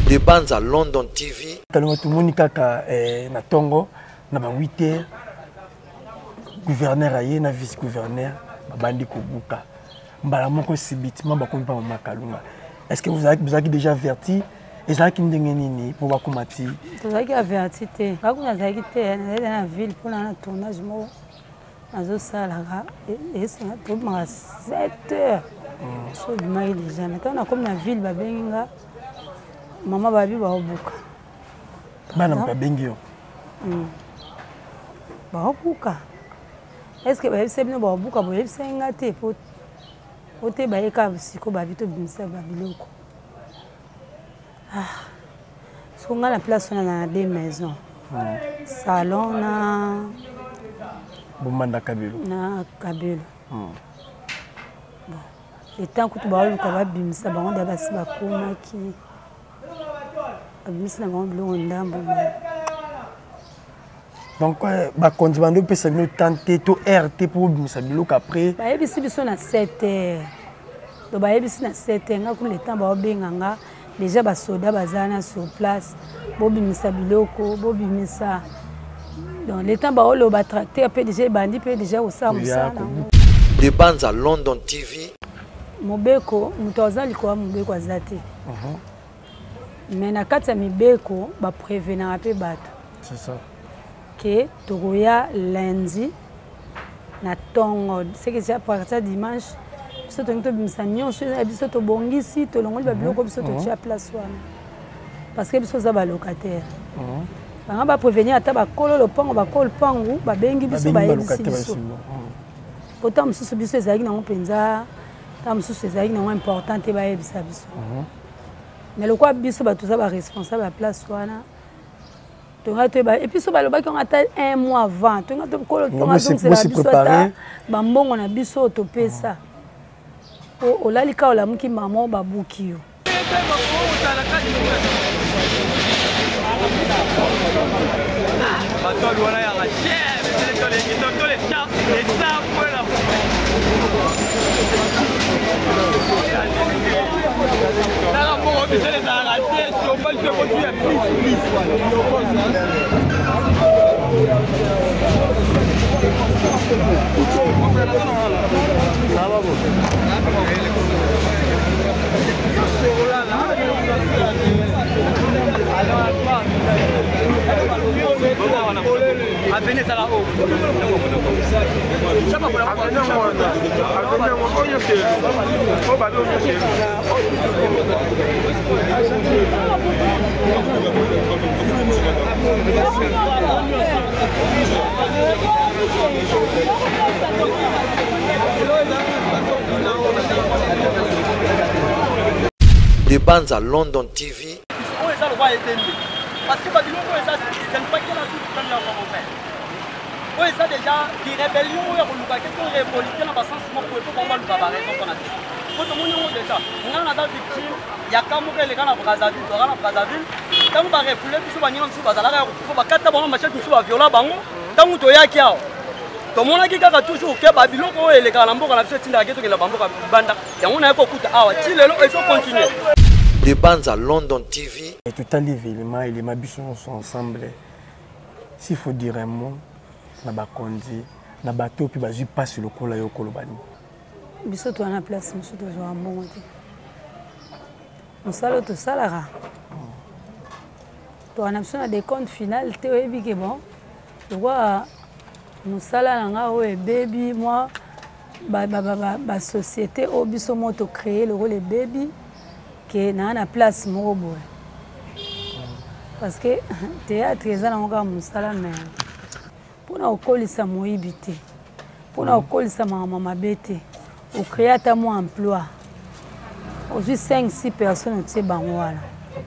Debanza London TV. Kalunga tomoni kaka eh, na tongo na ba 8 heures gouverneur aye na vice gouverneur babandi kobuka mbala moko subitement bakomi mpa mama Kalunga. Est-ce que vous avez déjà averti ezalaki ndenge nini mpo bakoma ti tozalaki averti te bakuna azalaki te nazalaki na ville mpona na tournage moko nazosalaka esenga tobimaka 7 heures mm. so obimaki déjà mais ntango nakomi na ville babengi nga mama babi baobuka bana babengi yo mm. baobuka est ce que bayebisa bino baobuka boyebisaki nga te po te bayeka siko babi tobimisa babiloko ah. soko ngai na place wana na deux maison hmm. salon na bomanda kabelo na kabelo hmm. bon etant kutu baoluka babimisa bango da basi bakomaki babimisi na bango biloko ndambo donc euh, bakonzi bando opesa bino temps te to heure te mpo bobimisa biloko après bayebisi biso na 7 heures donc bayebisi na 7 heures nga kuna le temps baobenga nga déjà basoda baza na sur place bobimisa biloko bobimisa donc le temps baoloba tracteur mpe déjà ebandi mpe déjà kosala mosala De Banza London TV. Mobeko moto aza likolo ya mobeko aza te mhm. Mais na kati ya mibeko baprevenaka mpe bato ke tokoya lundi na ntongo seke à partir ya dimanche biso tolingi tobimisa nyonso ya biso tobongisi tolongoli babiloko biso mhm. totia place wana parce que biso oza balocataire mhm. banga baprevenir ata bakolo lopango bakolo lopangu babengi biso bayebisi biso po ntango mosusu biso ezalaki nango mpenza ntango mosusu ezalaki nango important te bayebisa biso mhm. Mais lokola biso bato toza baresponsable ya place wana tonga toyeba epuis so balobaki yango ata un mois avant tonga tokolo tonga azongisela biso ata bambongo na biso oyo topesa po olali kaka olamuki mama babuki yo Batole wana yaka cher, Avenue ezala oyo De Banza London TV. oyo eza lokwa ebembe parce que babiloko oyo eza ce n'est pas que la toute première fois mon frère oyo eza déjà ki rébellion oyo ya koluka ke to révolite na basense moko boye mpo bango baluka baraison mpona biso mpo tomoni yango déjà ngai naza victime ya ka moko eleka na brazzaville toza na brazzaville ntango barefoule biso baninga mosusu bazalaka ya kokufa bakata bango machete mosusu baviola bango ntango toyaki awa tomonaki kaka toujours ke babiloko oyo elekaka na mboka na biso etindaka ke tokenda bamboka libanda yango naye kokuta awa ti lelo ezo continue De Banza London TV. Totali evelema elema biso nyonso ensemble s'il faut dire un mot na bakonzi na bato mpe bazwi mpasi lokola yo koloba nini biso toza na place mosusu tozwaka mbongo te mosala oyo tosalaka toza na biso na decompte final te oyebi ke bon lokola mosala na ngai oyo ebebi mwa basociété oyo biso moko tocreye lokola ebebi ke naa na place moko boye parce que théâtre eza nango kaka mosala mais mpona kokolisa moyibi te mpona mm. kokolisa makambo mabe te ocree ata mwa emploi ozwi 5 6 personnes otie bango wana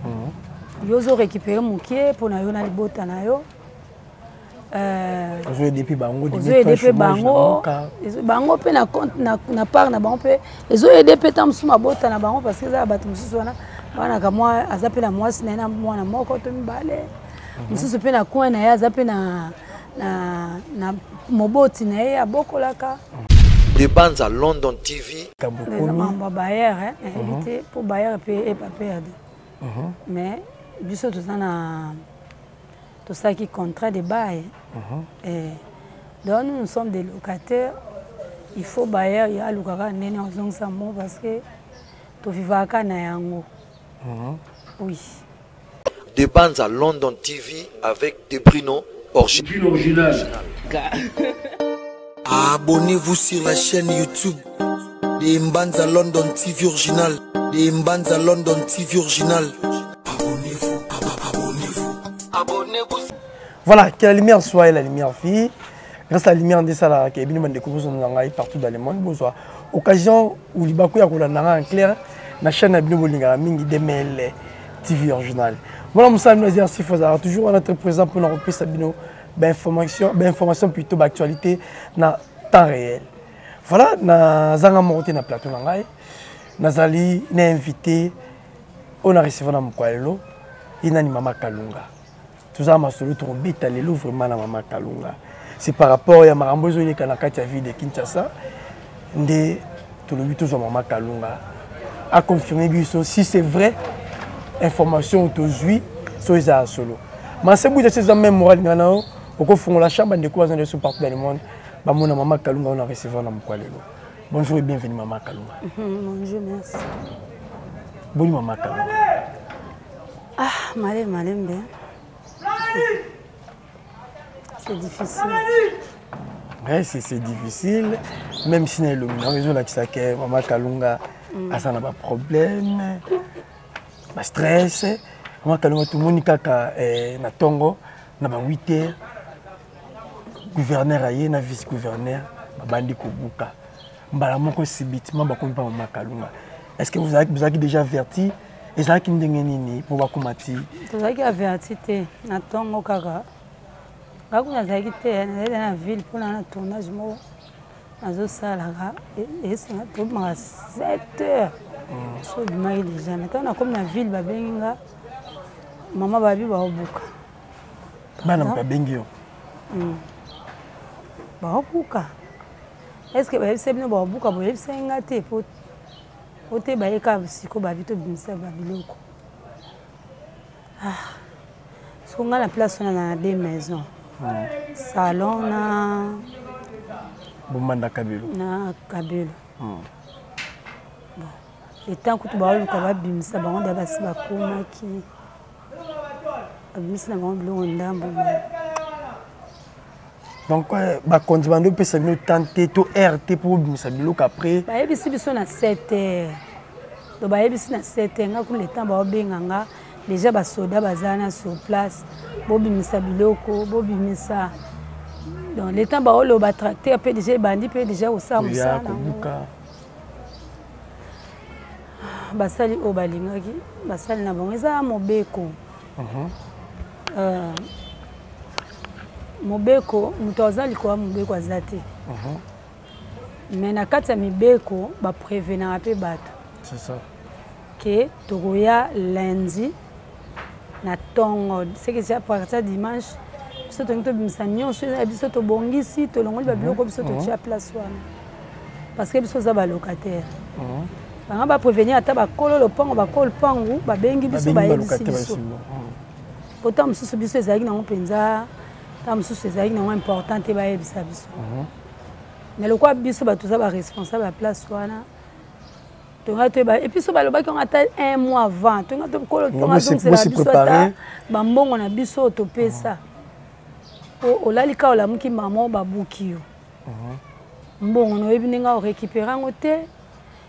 mm. yo ozo récupere mokie mpona yo na libota na yo euh, ozoyede mpe bango ozoyede mpe bango bango mpe na compte na part na bango mpe ezoyede mpe ntango mosusu mabota na bango parce que eza ya bato mosusu wana banaka mwa aza mpe na mwasi na ye na mwana moko to mibale mhm. mosusu mpe na coin na ye aza mpe na, na, na moboti na ye abokolaka De Banza London TV. Eza mambo ya bayere nayebi mhm. te mpo bayere mpe epa perde. Mais biso toza na tosalaki contrat de bail. Eh, donc nous, nous sommes des locataires. Il faut bailleur ye alukaka ndenge azongisa mo parce que tovivaka na yango. Oui. De Banza London TV avec De Brino original. Abonnez-vous sur la chaîne YouTube de Mbanza London TV Original. De Mbanza London TV Original. Abonnez-vous, abonnez-vous. Abonnez-vous. Voilà, que la lumière soit et la lumière fille. Grâce à la lumière, nde que bino bandeko bozonga ngai partout dans le monde bozwa occasion ou libaku ya kolanda ngai en clair na chaîne na bino bolingaka mingi DML TV Original. Voilà, mosala bino azali sifo azalaka toujours wana très présent mpona kopesa bino bainformation, bainformation plutôt baactualité na temps réel. Voilà, nazanga moko te na plateau na ngai, nazali na invité oyo na recevoir na mokolo ya lelo, ye nani? Mama Kalunga. Toza masolo tokobeta lelo vraiment na Mama Kalunga, c'est par rapport ya makambo ezoleka na kati ya ville de Kinshasa. Nde tolobi tozwa Mama Kalunga aconfirme biso si c'est vrai information tozwi, so eza ya solo. Masebuta si eza même moral nga na yo okofungola chambre, ndeko baza nde so partout dans le monde bamona Mama Kalunga oyo na recevoir na mokwa lelo. Bonjour et bienvenue, Mama Kalunga. Bonjour, merci. Boni Mama Kalunga? Ah, malembe malembe, c'est difficile. Ouais, c'est difficile, même si na elongi nango ezolakisa ke Mama Kalunga aza na baproblème, bastress. Mama Kalunga, tomoni kaka na ntongo na ba 8 heures, gouverneur aye na vice gouverneur, babandi kobuka mbala moko, subitement bakomi mpa Mama Kalunga. Est ce que vous avez déjà averti? Ezalaki ndenge nini mpo bakóma ti? Tozalaki averti te. Na ntongo kaka, nga kuna nazalaki te, nazalaki na ville mpona na tournage moko nazosalaka. Esenga tobimaka 7 heures, so obimaki déjà. Mais ntango nakomi na ville, babengi nga: mama, babi baobuka. Bana babengi yo? Baobuka. Est ce que bayebisa bino baobuka? Boyebisaki nga te po te bayeka siko babi tobimisa babiloko. Ah, siko nga na place wana na deux maisons, salon na Bomanda Kabelo. Na Kabelo. Bon, le temps kutu baoluka babimisa bango da, basi bakomaki, babimisi na bango biloko ndambo. Donc bakonzi bando opesa bino temps te to heure te mpo bobimisa biloko après? Bayebisi biso na 7 heures. Donc bayebisi na 7 heures, nga kuna le temps baobenga nga, déjà basoda baza na sur place: bobimisa biloko, bobimisa. Donc le temps baoloba, tracteur mpe déjà ebandi mpe déjà kosala mosala. Kobuka. Basali oyo balingaki basali na bango, eza mobeko. Mobeko, moto aza likolo ya mobeko aza te. Mais na kati ya mibeko baprévenaka mpe bato C'est ça. ke tokoya lundi na ntongo. Seke à partir dimanche, biso tolingi tobimisa nyonso eza ya biso, tobongisi, tolongoli babiloko biso, totia place wana, parce que biso oza balocataire. Banga baprévenir ata bakolo lopango, bakolo lopangu babengi biso, bayebisi biso. Po ntango mosusu biso ezalaki nango mpenza, ntango mosusu ezalaki nango important te bayebisa biso. Mais lokola biso bato toza baresponsable ya place wana, tonga toyeba. Et puis so balobaki yango ata un mois avant, tonga tokolo tonga azongisela biso ata bambongo na biso oyo topesa. Po olali kaka, olamuki, mama babuki yo mbongo na oyebi ndenge orécupérer yango te.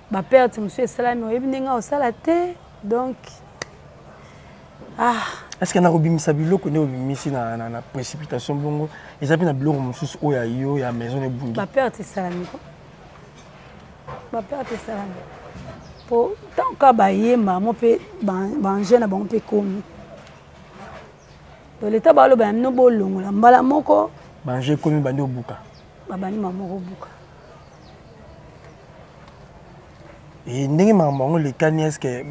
Baperte mosusu esalami, oyebi ndenge osala te. Donc ah. Est ce que na kobimisa biloko nde obimisi na précipitation bongo, eza mpe na biloko mosusu oyo ya yo ya maison ebungi? Baperte esalami ko, baperte esalami. Po ntango kaka bayemba mo mpe baengin na bango mpe ekomi, to leta baloba ya bino bolongola mbala moko. Baengin ekomi, bandi obuka. Babandi ma moko obuka. E ndenge makambo yango elekani, est ce que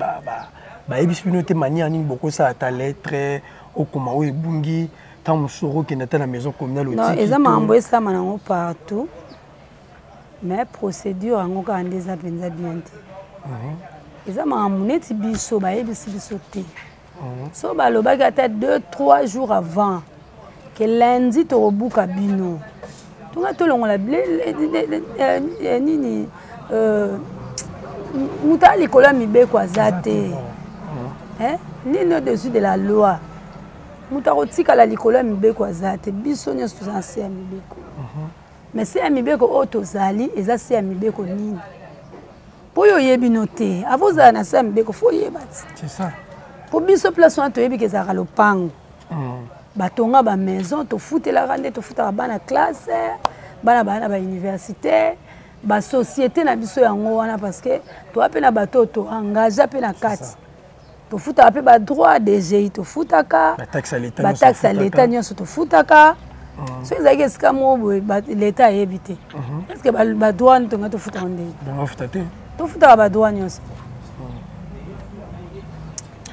bayebisi bino te manière nini bokosala ata lettre okoma oyo ebungi? Ntango mosusu okokende ata na maison communale? Non, eza makambo esama nango partout, mais procédure yango kaka nde eza mpenza bien te. Eza makambo neti biso bayebisi biso te. So balobaki ata 2 3 jours avant que lundi tokobuka bino, tonga tolongola nini, moto aya likolo ya mibeko aza te, nini, au-dessus de la loi. Moto akotikala likolo ya mibeko aza te. Biso nyonso toza na se ya mibeko. Mais se ya mibeko oyo tozali eza se ya mibeko nini? Mpo oyo oyebi no te, avant ozala na se ya mibeko, fo oyeba ti. Mpo biso place wana toyebi ke ezalaka lopango, batonga bamaison, tofutelaka nde tofutaka bana classe, bana baya na bauniversité, basociété na biso yango wana, parce que toa mpe na bato oyo toengage mpe na kati, tofutaka mpe badroit DGI, tofutaka bataxe ya leta nyonso tofutaka. Soki ezalaki esika moko boye leta ayebi te, est ce que badroit wana tonga tofutaka ndenge? Tofutaka badroit nyonso.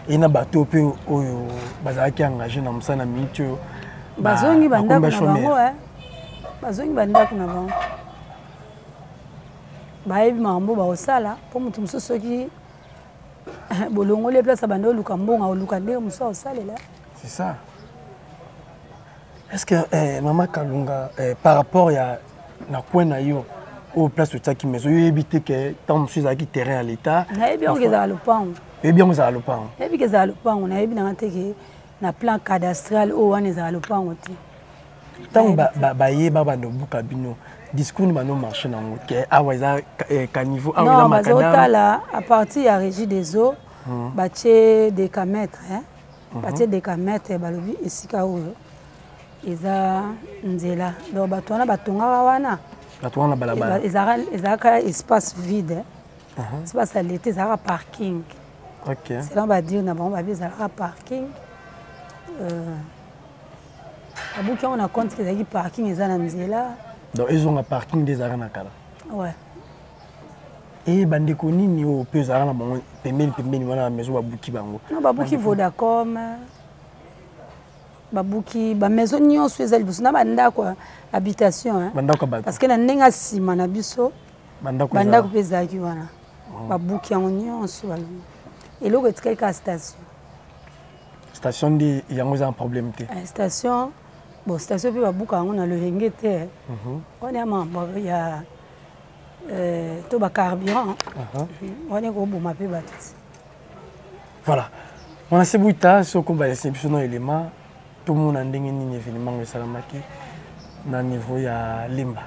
E na bato mpe oyo bazalaki engagé na mosala na minute oyo? Bazongi bandako na bango, bazongi bandako na bango, bayebi makambo bakosala. Mpo moto mosusu soki bolongoli place, abandi oluka mbongo, oluka ndenge mosusu akosalela. C'est ça. Est ce que mama Kalunga, par rapport ya na coin na yo oyo place otiaki maison, yo oyebi te ke ntango mosusu ezalaki terrain ya l'État? Nayebi yango ezala lopango. Oyebi yango ezala lopango? Nayebi ke ezala lopango. Nayebi nanga te ke na plan cadastral oyo wana ezala lopango te. Ntango bayeba bando buka bino, discours ni bando marché nango ke awa eza caniveau, awa eza macadam? Bazotala à partir ya Régie des eaux, batie décamètre, batie décamètre, balobi esika oyo eza nzela. Donc bato wana batongaka wana. Bato wana balabala. Ezalaka espace vide, espace ya leta, ezalaka parking. Selon badire na bango, babi ezalaka parking. Babuki yango na compte ezalaki parking, eza na nzela. Donc ezonga parking nde ezalaka na kala? Ouais. E bandeko nini oyo mpe ezalaka na bango pembeni pembeni wana na maison, babuki bango? Non, babuki Vodacom, babuki bamaison nyonso eza liboso na bandako habitation. Bandako ya bato. Parce que na ndenge ya nsima na biso, bandako mpe ezalaki wana, babuki yango nyonso. Balongo eloko etikali kaka station. Station nde yango eza na problème te? Station, bon, station mpe babuka yango na lolenge te wana ya mambo ya to bacarburant wana ekoboma mpe bato ti. Voilà, wana se buta soko balese biso na élément, tomona ndenge nini événement yango esalamaki na niveau ya Lemba.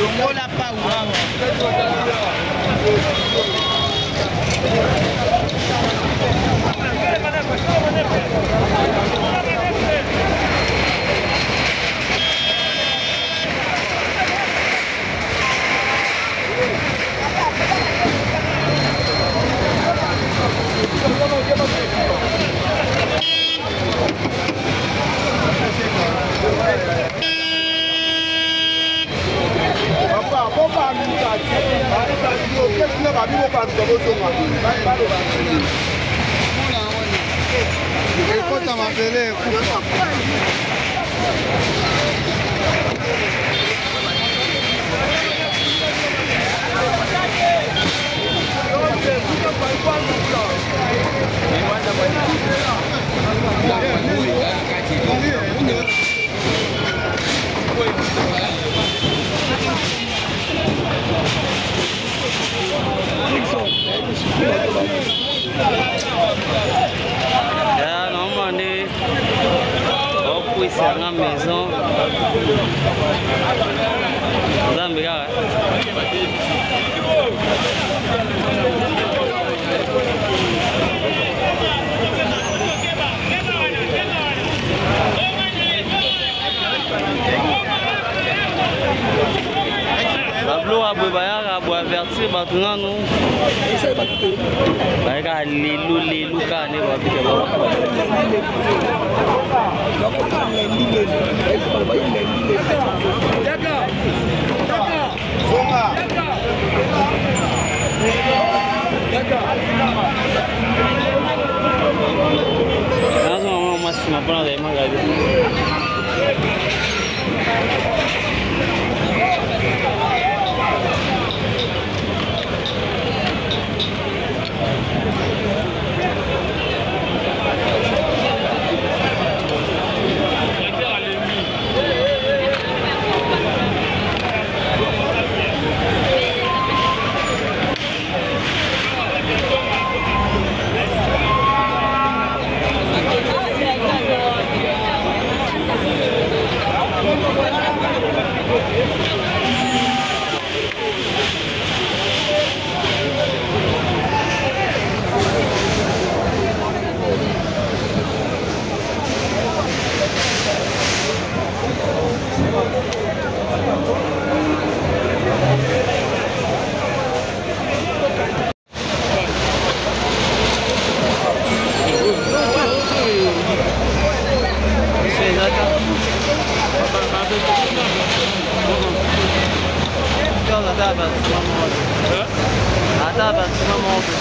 Longola pau. Ekota mabele ekufa. Batekisaka maison nzambe kaka. Babiloko ya boye bayaka boye avertir bato nanu bayaka lelo lelo kaka nde babika. Nazonga mwa nsima mpona ozali magabi. Ata bâtiment moko.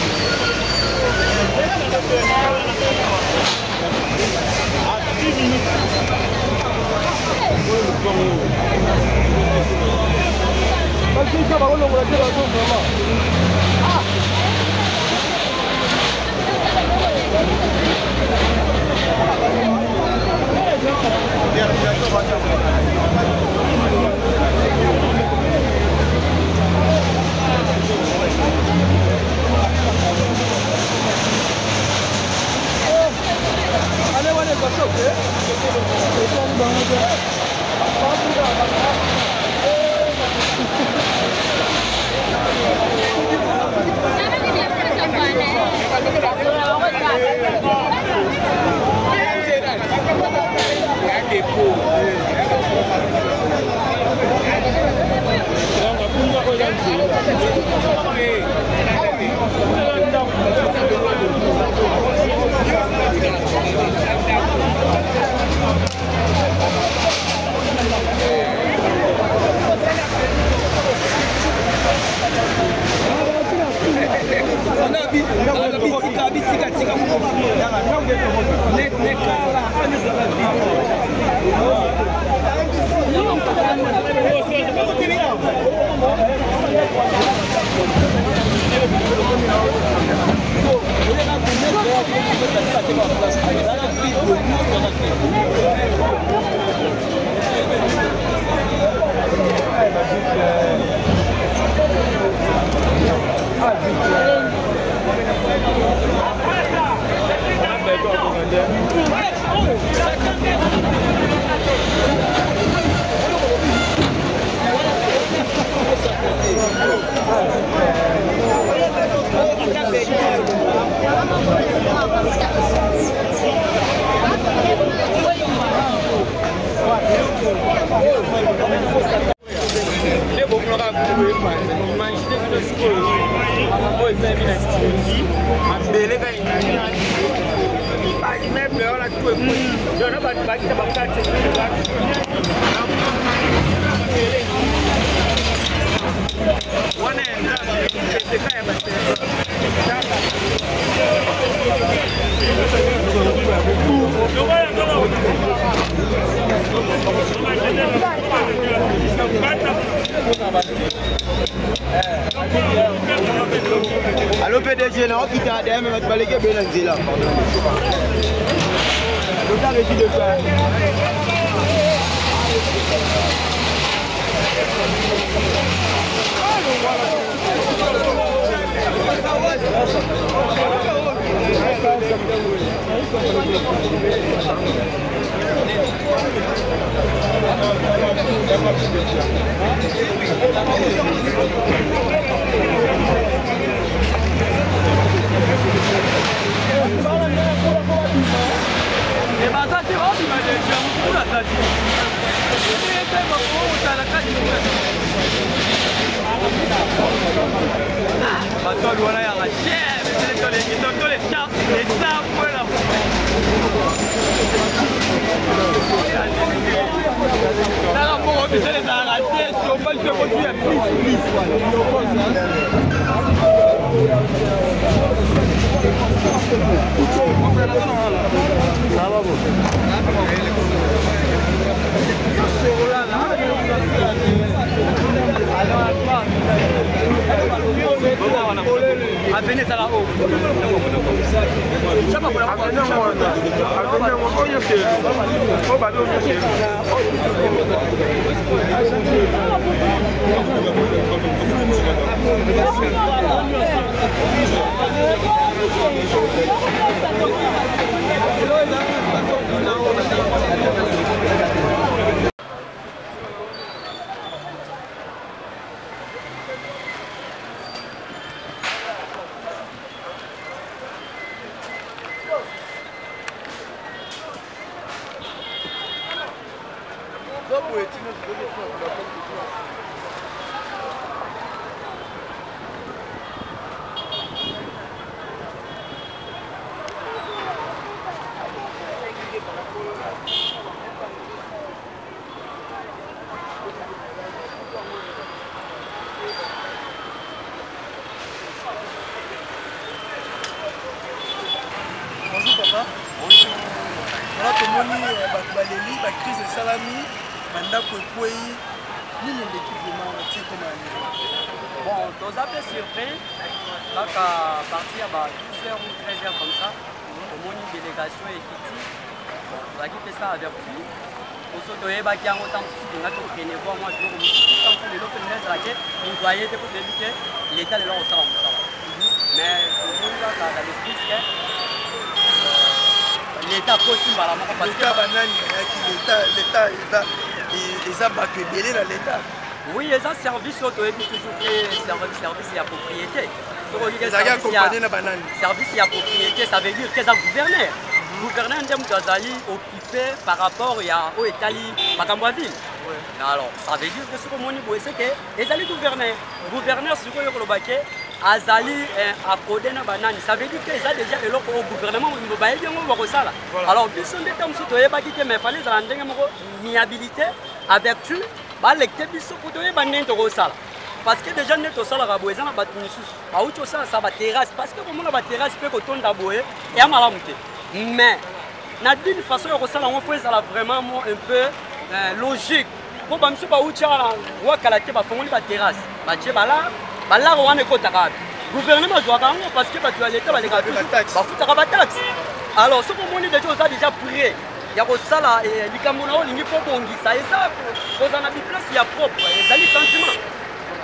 Allo PDG, na okita DM bato baleki ebele na nzela. Toza régi de quoi? Baza te babima deja mokulu aza te batoli wana yaka tala mbongo biso ezalaka te chauffage mpe kotu ya plus plus. Avene ezala oyo. Bonjour papa. Bonjour. Voilà tomoni euh, bato baleli ba crise esalami bandako ekwei nini eleki vraiment tie koma ya niveau. Bon, toza mpe surpris kaka partir ya ba 12h ou 13h comme ça tomoni délégation ekiti tozalaki mpe sa averti poso toyebaki yango ntango mosusu tonga toprenevoi mwa biloko mosusu ntango mosusu lelo mpenza ezala te moto aye te mpo toyebi te leta lelo akosala mosala mais tomoni kaka dans le risque leta akoti mbala moko leta banani bayaki leta leta eza eza bato ebele na leta. Oui, eza service oyo toyebi toujours ke service ya propriété. Ezalaki accompagné na banani? Service ya propriété, ça veut dire ke eza gouverneur. Gouverneur nde moto azali occupé par rapport ya oyo etali makambo ya ville. Alors ça veut dire que soki omoni boye seke ezali gouverneur. Gouverneur sikoyo koloba ke azali akode na banani, ça veut dire que eza déjà eloko oyo gouvernement mobimba bayebi yango bakosala. Alors biso nde ntango mosusu toyebaki te, mais fallait ezala ndenge moko miabilité avertu balekte biso mpo toyeba ndenge tokosala, parce que déjà nde tosalaka boye eza na bato misusu bauti osalasa baterrasse, parce que komona baterrasse mpe kotonda boye eya malamu te. Mais na d'une façon ya kosala yango fo ezala vraiment mo un peu logique, mpo bamisu bauti awa na wakala te, bafongoli baterrasse batie balar balar wana ekotaka wapi? Gouvernement azwaka yango, parce que bato ya leta balekaka bafutaka bataxe. Alors soki omoni deja oza déjà prêt ya kosala likambo na yo olingi mpo bongisa, eza kozala na biplace ya propre, ezali sentiment,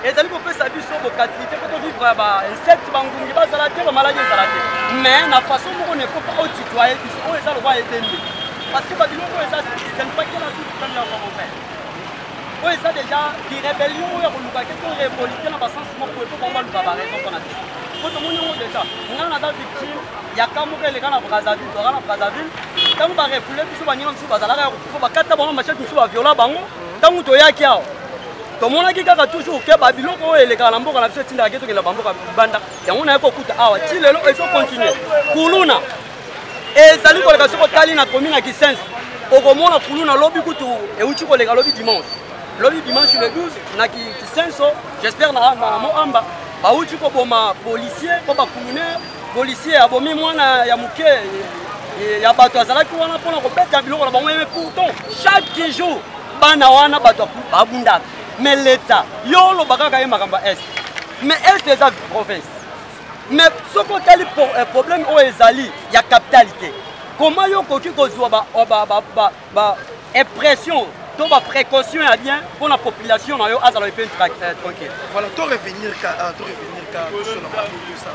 ezali kopesa biso bokatilité mpo tovivre ya bainsecte bangungi bazala te, bamaladi ezala te. Mais na façon moko ne faut pas otitoye biso oyo eza lokwa ebembe, parce que babiloko oyo eza ce n'est pas que la toute première fois, mon frère. Oyo eza déjà di rébellion oyo ya koluka ke to révolite na basens moko boye mpo bango baluka baraison mpona biso, po tomoni yango déjà. Nga naza victime ya ka moko eleka na Brazzaville. Toza na Brazzaville ntango barefoule biso, baninga mosusu bazalaka ya kokufa, bakata bango machete, mosusu baviola bango. Ntango toyaki awa tomonaki kaka toujours ke babiloko oyo elekaka na mboka na biso etindaka ke tokenda bamboka libanda. Yango naye kokuta awa ti lelo ezocontinue. Kuluna ezali koleka, soki otali na commune ya Kisense okomona kuluna. Lobi kutu euti koleka, lobi dimanche, lobi dimanche le 12 na Kisenso, j'espère na Moamba bauti koboma policier mpo bakuluneur. Policier abomi mwana ya moke ya bato azalaki wana mpona kobeta biloko na bango. Ye pourtant chaque jour bana wana bato babundaka, mais leta yo oloba kaka ye makambo ya est, mais est eza province. Mais soki otali problème oyo ezali ya capitale te, comment yo okoki kozwa ba impression to ba précaution ya bien mpo na population na yo azala epe tranquille? Voilà, to revenir ka to revenir ka sur la tout ça.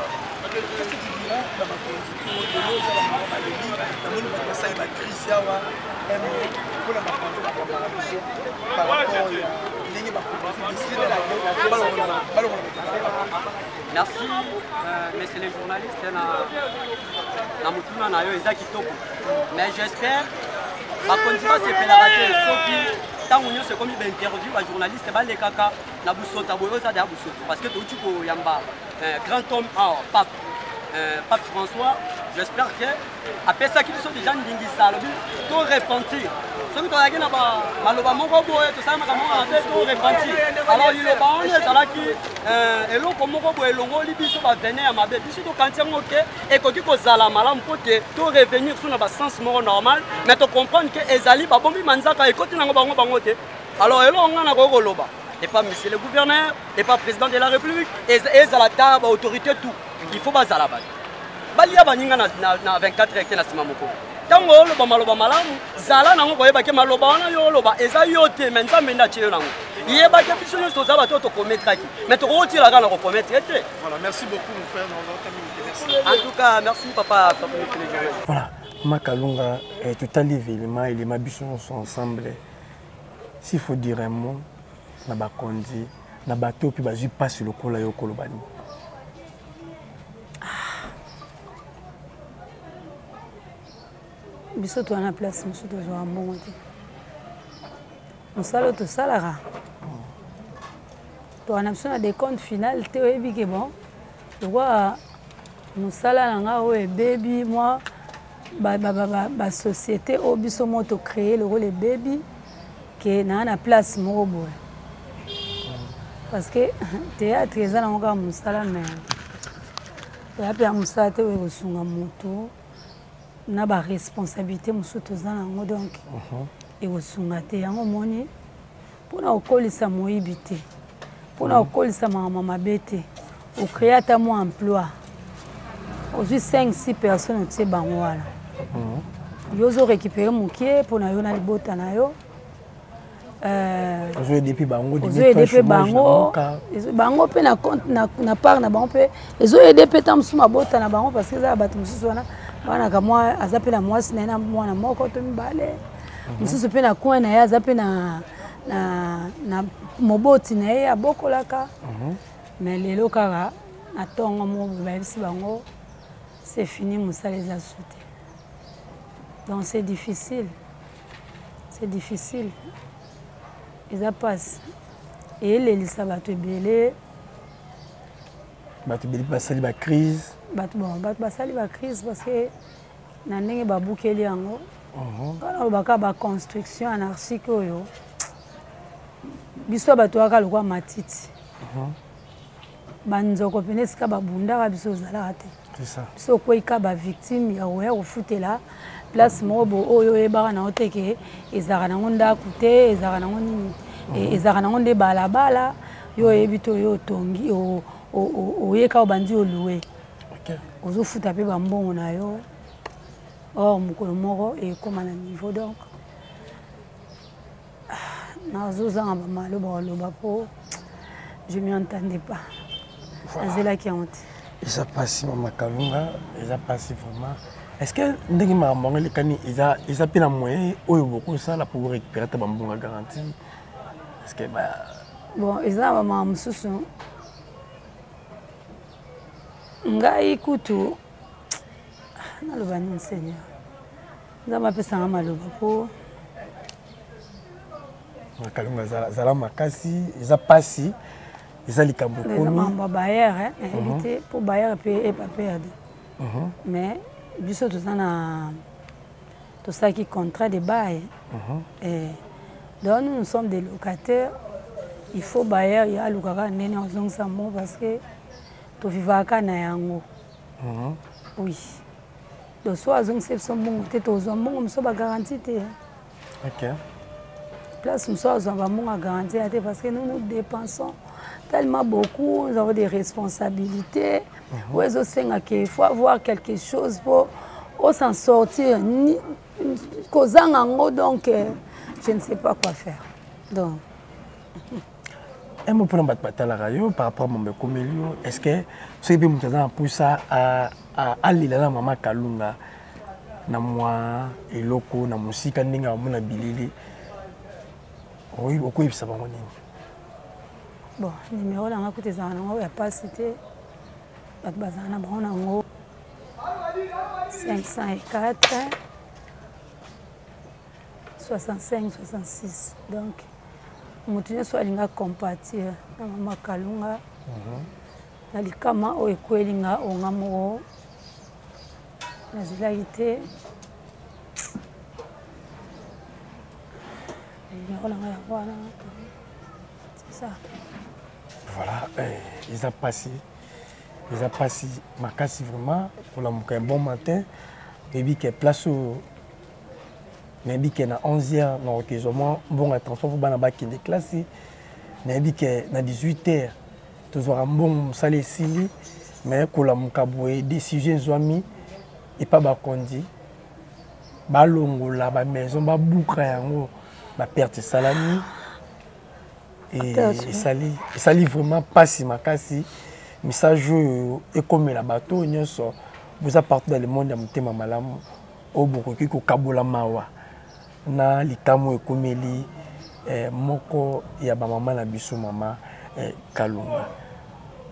Qu'est-ce que tu diras? mot na bakonzi po lelo oza bamama balobi namoni bato basali bacrise awa un mot mpona bakonzi bakambaka biso par rapport ya ndenge bakonzi décide na bango balongola bato Merci, euh, monsieur le journaliste, na, na motuna na yo eza kitoko. Mais j'espère bakonzi basepelaka te soki ntango nyonso ekomi bainterview bajournaliste balekaka na busota boye oza deya busoto parce que touti koyamba euh, grand homme awa pape euh, pape françois j'espère que apesaki biso deja ndingisa alobi to repentir soki tozalaki na maloba moko boye tosala makambo moko mabe to repentir alors liloba wana ezalaki euh, eloko moko boye elongoli biso bavene ya mabe biso tokanisi yango ke ekoki kozala malamu mpo te to revenir so na basens moko normal mais tocomprendre ke ezali babombi manzaka ekoti nango bango bango te alors eloko ngai nakoki koloba epa monsieur le gouverneur epa président de la république ezala ta baautorité tout il faut bazala bato balia baninga na, na, na 24 heures te na nsima mokolo ntango oloba maloba malamu zala nango koyeba ke maloba wana yo oloba eza yo te me nzambe nde atie yo nango yeba ke biso nyonso toza bato oyo tokometraki me tokokotiela kaka na kokometre te. Voilà, merci beaucoup mon frère. Merci. En tout cas, merci papa. papa voilà, Makalunga, eh, totali événement, elema biso nyonso ensemble. S'il faut dire un mot, na bakonzi, na bato mpe bazwi mpasi lokola yo koloba nini? Ah. Biso toza na place mosusu tozwaka mbongo te. Mosala oyo tosalaka toza na biso na decompte final te oyebi ke bon lokola mosala na ngai oyo ebebi mwa basociété oyo biso moko tocreye lokola ebebi ke naa na place moko boye parce que théâtre eza nango kaka mosala mais eya mpe ya mosala te oyo ekosunga moto na baresponsabilité mosusu toza nango donc ekosunga te yango omoni mpo na kokolisa moyibi te mpo na kokolisa makambo mabe te ocree ata mwa emploi ozwi 5 6 personnes otie bango wana mhm. yo ozo récupere mokie mpo na yo na libota na yo euh, ozoyede mpe bango ozoyede mpe bango bango mpe na compte na part na bango mpe ezoyede mpe ntango mosusu mabota na bango parce que eza ya bato mosusu wana banaka mwa aza mpe na mwasi na ye na mwana moko to mibale mhm. mosusu mpe na coin na ye aza mpe na, na, na moboti na ye abokolaka mm -hmm. mais lelo kaka na ntongo moko boye bayebisi bango c'est fini mosala eza su te donc c'est difficile c'est difficile eza mpasi eyelelisa bato ebele bato ebele basali bacrise bato bon bato basali bacrise parce que na ndenge babukeli yango nga nalobaka baconstruction anarchique oyo biso bato yaka lokola matiti banzoko mpena esika babundaka biso ozalaka te biso okwei ka bavictime ya koya kofutela place moko bo oyo oyebaka nango te ke ezalaka nango ndako te ezalaka nango nini mhm. ezalaka nango nde balabala yo oyebi te oyo otongi oyeka obandi olue ozofuta mpe bambongo na yo or mokolo moko ekóma na niveau donc ah, nazozanga bamaloba koloba mpo je m'y entendais pas nazelaki yango te eza mpasi mama kalunga eza mpasi vraiment est ce que ndenge makambo yango elekani eza eza mpe na moyen oyo bokosala mpo borécupere ata bambongo ya garantie est ce que ba bon eza na bamama mosusu ngai kutu naloba nini seigneur nzambe apesanga maloba mpo kalunga zala makasi eza mpasi eza likambo ekomi ya bayere nayebi mhm. te mpo bayere mpe epa perde mhm. mais biso toza na tosalaki contrat de bail mhm. eh, donc nous nous sommes des locataires il faut bailleur ye alukaka ndenge azongisa mo parce que tovivaka na yango oui donc so azongisa biso mbongo te tozwa mbongo mosusu bagarantie te okay. place mosusu azwa bambongo ya garantie ya te parce que nous nous dépensons tellement beaucoup nous avons des responsabilités mhm. oyo ezosenga ke il faut avoir quelque chose mpo s'en sortir kozanga yango donc euh, je ne sais pas quoi faire donc un mot mpona bato batalaka yo par rapport mambo ekomeli yo est ce que soki mpe moto aza na mposa alela na mama Kalunga na mwa eloko na mosika ndenge amona bilili, okoyebisa bango nini? Bon, numéro na nga kutu ezala nango ya pasi te, bato bazala na bango nango 504 65 66. Donc moto nyonso alinga compatir na mama Kalunga na likama oyo ekweli nga, oyo nga moko nazelaki te, numéro na nga yango wana, c'est ça. Voilà, eh, eza pasi, eza pasi makasi vraiment kolamuka un bon matin, oyebi ke place oyo nayebi ke na 11 heures nakoki ezwa mwa mbongo ya transport mpo bana bakende classe, nayebi ke na 18 heures tozwaka mbongo mosala esili, mais kolamuka boye, décision ezwami epa bakonzi, balongola bamaison, babuka yango, baperte esalami, esali vraiment mpasi makasi. Message oyo ekomela bato oyo nyonso boza partout dans le monde ya motema malamu, oyo bokoki kokabola mawa na likambo ekomeli moko ya bamama na biso, mama Kalunga.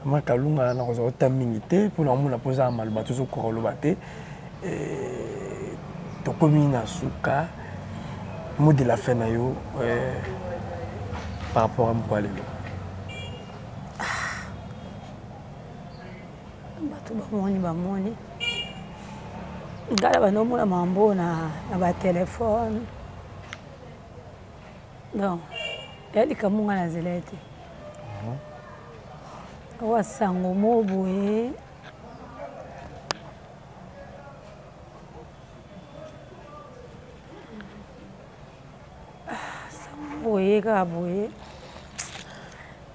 Mama Kalunga, nakozwa ota mingi te mpona omona mpo oza na maloba, tozokoka koloba te. Tokomi na suka. Mot de la fin na yo par rapport à mokwa lelo? Bato bamoni, bamoni ngai na bandomona mambo na batelefone, donc ya likambo ngai nazela ete awa sango mo boye. Sango boye kaka boye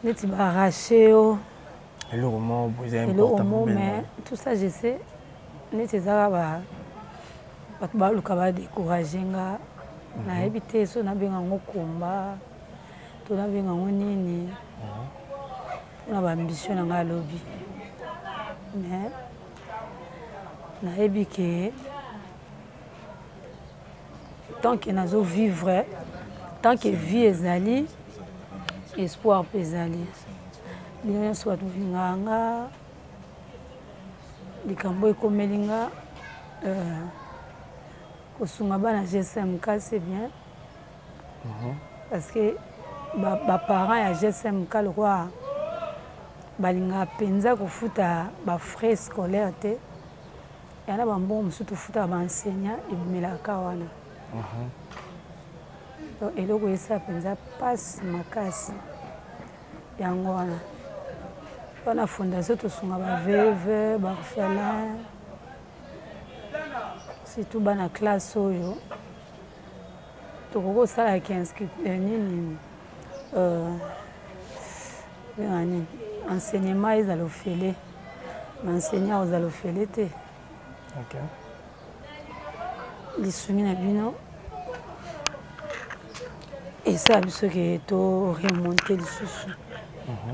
neti baarrache yo eloko moko boye eza eloko important. Mo mais tout ça, je sais neti ezaka bato baluka badécourage nga. Nayebi te so nabenga yango komba to nabenga yango nini mpona baambition na ngai alobi, mais nayebi ke tant que nazovivre, tant que vie ezali, espoir mpe ezali. Bino nyonso bato bolingaka nga, likambo ekomeli nga, kosunga bana GSMK, c'est bien, parce que baparent ya GSMK lokwa balingaka mpenza kofuta bafrais scolaire te, ya na bambongo mosusu tofutaka baenseignant ebimelaka wana. Donc eloko esala mpenza mpasi makasi yango wana. Wana fondation tosunga baveuve, baorphelin, surtout bana classe oyo tokoki kosalaka nini, benga nini, enseignement ezala ofele, ma enseignant ozala ofele te. Lisungi na bino esala biso ke to remonte lisusu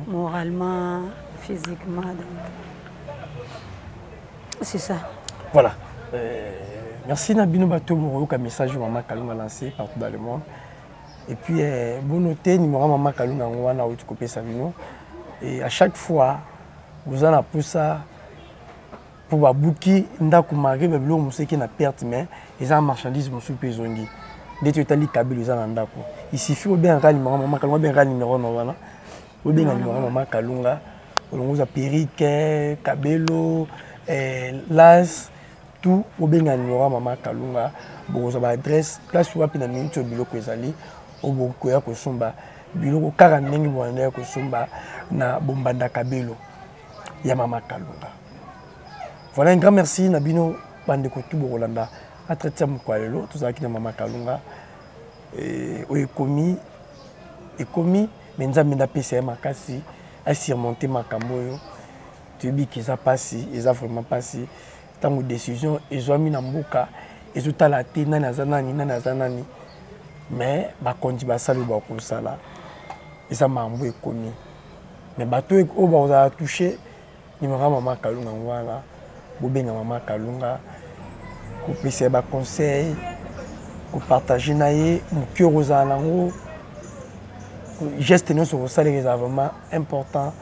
moralement, physiquement, donc c'est ça. Voilà, merci na bino bato bokoyoka message mama Kalunga lancé partout dans le monde. Et puis bonote numéro mama Kalunga yango wana auti kopesa bino. Et à chaque fois boza na posa mpo babuki ndako malgré babiloko mosusu eke na perte, mais eza marchandise mosusu mpe ezongi ndeti etali kabelo eza na ndako, il suffit obengaka numéro mama Kalunga, obengaka numéro na wana, obenga numéro mama Kalunga, olongo ozwa perruque, kabelo, las, tout. Obenga numéro ya mama Kalunga, bokozwa baadresse place wapi na miniti oyo biloko ezali, oyo bokoya kosomba biloko kaka ndenge boanda ya kosomba na bombanda kabelo ya mama Kalunga. Voilà, un grand merci na bino bandeko tu bokolanda entretien mokolo ya lelo. Tozalaki na mama Kalunga. Oyo ekomi ekomi, me Nzambe nde apesa ye makasi asurmonte makambo oyo. Toyebi ke eza mpasi, eza vraiment mpasi ntango décision ezwami na mboka, ezotala te nani aza nani, nani aza nani, mais bakonzi basali oyo bakosala. Eza makambo ekomi, mais bato oyo bakozala touché, numéro ya mama Kalunga yango wana. Bobenga mama Kalunga, kopesa ye ba conseil, kopartage na ye moke okozala nango, geste nyonso okosaleka ezala vraiment important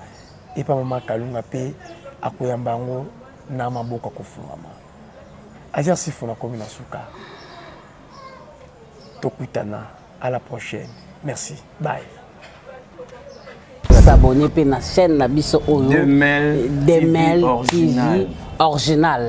epa mama Kalunga mpe akoyamba yango na maboko akofungama. Azer Sifu nakomi na suka. Tokutana à la prochaine. Merci. Bye. S'abonner pe na chaîne na biso oyo Demel TV original.